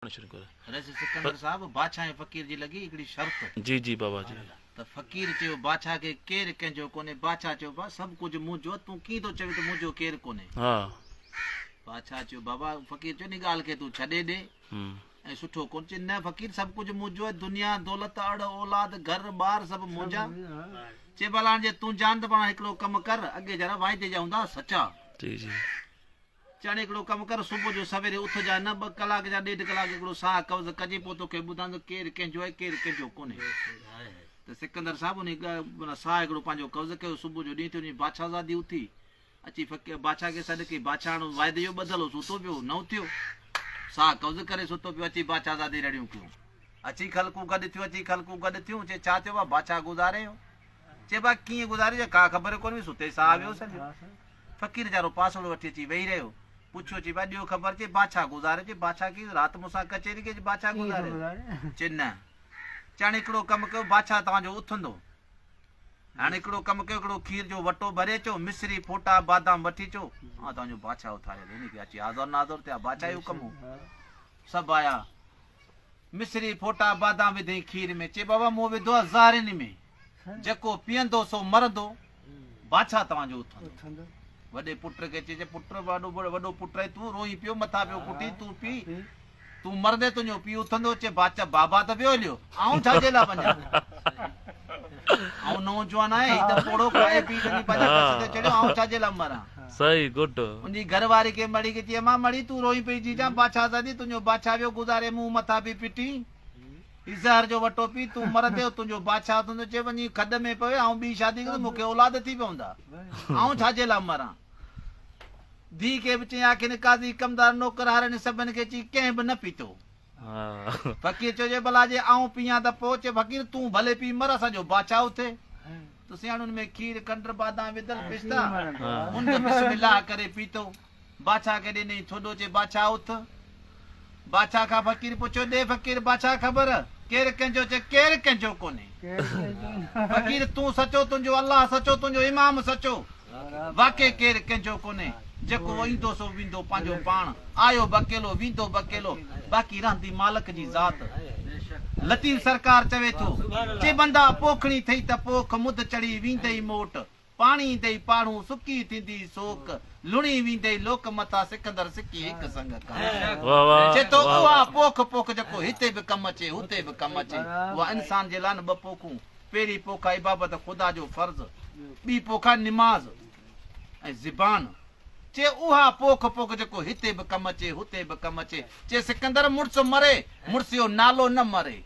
شروع ڪر. رئيس سڪندر صاحب بادشاهه ۽ فقير جي لڳي هڪڙي شرط. جي جي بابا جي. ته فقير چيو بادشاهه کي ڪير ڪنهن جو ڪونهي بادشاهه چيو با سڀ ڪجهه منهنجو آهي تون ڪيئن ٿو چوين ته منهنجو ڪير ڪونهي. ها. بادشاهه چيو بابا فقير چيو انهي ڳالهه کي تون ڇڏي ڏي ۽ سٺو ڪونه چي نه فقير سڀ ڪجهه منهنجو آهي دنيا دولت اڙ اولاد گهر ٻار سڀ منهنجا چي ڀلا هاڻي جي تون جان ته پاڻ هڪڙو ڪم ڪر اڳي جهڙا واعدي جا هوندا هئا سچا. جي جي. چاڻي هڪڙو ڪم ڪر، صبح جو سويري اٿجان نه، ٻه ڪلاڪ يا ڏيڍ ڪلاڪ هڪڙو ساهه قبض ڪجي، پوء توکي ٻڌان ته ڪير ڪنهن جو آهي، ڪير ڪنهن جو ڪونهي. ته سڪندر صاحب انهي معنيٰ ساهه هڪڙو پنهنجو قبض ڪيو، صبح جو ڏينهن ٿيو، وڃي بادشاهزادي اٿي، اچي فقير بادشاهه کي سڏ ڪئي، بادشاهه هاڻ واعدي جو ٻڌل هو، ستو پيو هو، نه اٿيو، ساهه قبض ڪري ستو پيو، اچي بادشاهزادي رڙيون ڪيون. اچي خلقون گڏ ٿيون، اچي خلقون گڏ ٿيون، چي ڇا ٿيو ڀاء، بادشاهه گذاري ويو. چي ڀاء ڪيئن گذاري ويو، ڪا خبر ڪونهي، ستي ساهه ويو سڄو. فقير ويچارو پاسڙو وٺي اچي ويهي رهيو. پڇيو چي ڀاء ڏيو خبر چي بادشاهه گذاري چي بادشاهه ڪي رات مون سان ڪچهري ڪئي چي بادشاهه گذاري چي نه چي هاڻي هڪڙو ڪم ڪيو بادشاهه توهان جو اٿندو هاڻي هڪڙو ڪم ڪيو هڪڙو کير جو وٽو ڀري اچو مصري ڦوٽا بادام وٺي اچو آئون توهان جو بادشاهه اٿاري هن کي اچي حاضر ناظر ٿيا بادشاهي حڪم هو سڀ آيا مصري ڦوٽا بادام وڌئين کير ۾ چي بابا مون وڌو آ زهرين ۾ جيڪو پيئندو سو مرندو، بادشاهه توهان جو اٿندو. وڏي پٽ کي چي، چي پٽ وڏو وڏو پٽ آهين تون، روئين پيو، مٿان پيو ڪٽين، تون پي، تون مرندين تنهنجو پيء اٿندو. چي بادشاهه بابا ته ويو هليو، آئون ڇا جي لاء وڃان؟ آئون نوجوان آهيان، هي ته پوڙهو کائي پي وڃي پنهنجي بس تي چڙهيو، آئون ڇا جي لاء مران؟ صحيح گڊ. ان جي گهر واري کي مڙهي کي چي، امان مڙهي تون روئين پئي جيجان، بادشاهه زادي تنهنجو بادشاهه ويو گذاري، مون مٿان پئي پٽين. هي زهر جو وٽو پي، تون مرندين، تنهنجو بادشاهه اٿندو، چي وڃي کڏ ۾ پوي، آئون ٻي شادي ڪندس، مون کي اولاد ٿي پوندا، آئون ڇا جي لاء مران؟ ڌيء کي به چيائين، آکين قاضي، ڪمدار، نوڪر، هارين سڀن کي چي، ڪنهن به نه پيتو. فقير چيو، چي ڀلا جي آئون پيان ته پوء؟ چي فقير تون ڀلي پي مر، اسان جو بادشاهه اٿي. ته سياڻ ان ۾ کير، کنڊ، بادام وڌل پستا، ان ته بسم الله ڪري پيتو. بادشاهه کي ڏنئين ٿڏو، چي بادشاهه اٿ. بادشاهه کان فقير پڇيو، ڏي فقير بادشاهه خبر، ڪير ڪنهن جو؟ چي ڪير ڪنهن جو ڪونهي. فقير تون سچو، تنهنجو الله سچو، تنهنجو امام سچو. واقعي ڪير ڪنهن جو ڪونهي. جيڪو ايندو سو ويندو پنهنجو پاڻ. آيو به اڪيلو، ويندو به اڪيلو. باقي رهندي مالڪ جي ذات. لطيف سرڪار چوي ٿو، چي بندا پوکڻي ٿئي ته پوک، مد چڙهي ويندئي موٽ. پاڻي ايندئي پاڙهون، سڪي ٿيندي سوڪ، لڻي ويندئي لوڪ مٿان سڪندر سڪي هڪ سنگ ڪان. چئي ٿو اها پوک پوک جيڪو هتي به ڪم اچي هتي به ڪم اچي. اها انسان جي لاء نه ٻه پوکون، پهرين پوک آهي عبابت خدا جو فرض، ٻي پوک آهي نماز ۽ زبان. چي اها پوک پوک جيڪو هتي به ڪم اچي هتي به ڪم اچي. چي سڪندر مڙس مري، مڙس جو نالو نه مري.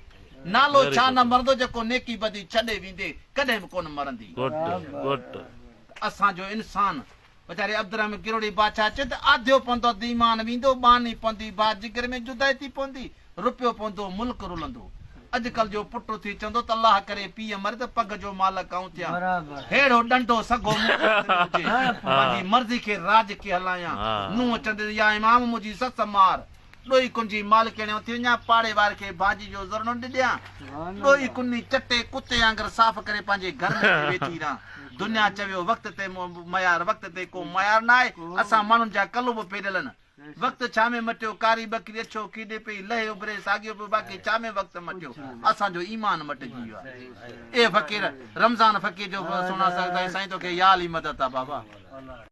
نالو ڇا نه مرندو جيڪو نيڪي بدي ڇڏي ويندي ڪڏهن به ڪونه مرندي. ته اسان جو انسان ويچاري عبدالرحمن گروڙي بادشاهه چيو ته آڌيو پوندو اڌ ايمان ويندو، ٻانهي پوندي باهه جگر ۾ جدائي ٿي پوندي، رپيو پوندو ملڪ رلندو. اڄڪلهه جو پٽ اٿي چوندو ته الله ڪري پيء مري ته پڳ جو مالڪ آئون ٿيان. ههڙو ڏنڊو سگهو مون کي هٿ ۾ هجي، پنهنجي مرضي کي راڄ کي هلايان. نونهن چوندي ته يا امام منهنجي سس مار. ڏوئي ڪنجي مالڪياڻي اٿي وڃان، پاڙي واري کي ڀاڄي جو ذرڙو نه ڏيان. ڏوئي ڪني چٽي ڪتي آنگر صاف ڪري پنهنجي گهر ۾ اچي ويٺي رهان. دنيا چويو وقت تي معيار وقت تي ڪو معيار نه آهي. اسان ماڻهن جا قلب ڦيريل آهن. وقت ڇا ۾ مٽيو، ڪاري ٻڪري اڇو کيڏي پئي، لهي اڀري ساڳيو پيو، باقي ڇا ۾ وقت مٽيو، اسان جو ايمان مٽجي ويو آهي. اي فقير رمضان فقير جو سهڻا سائين توکي يا علي مدد آ بابا.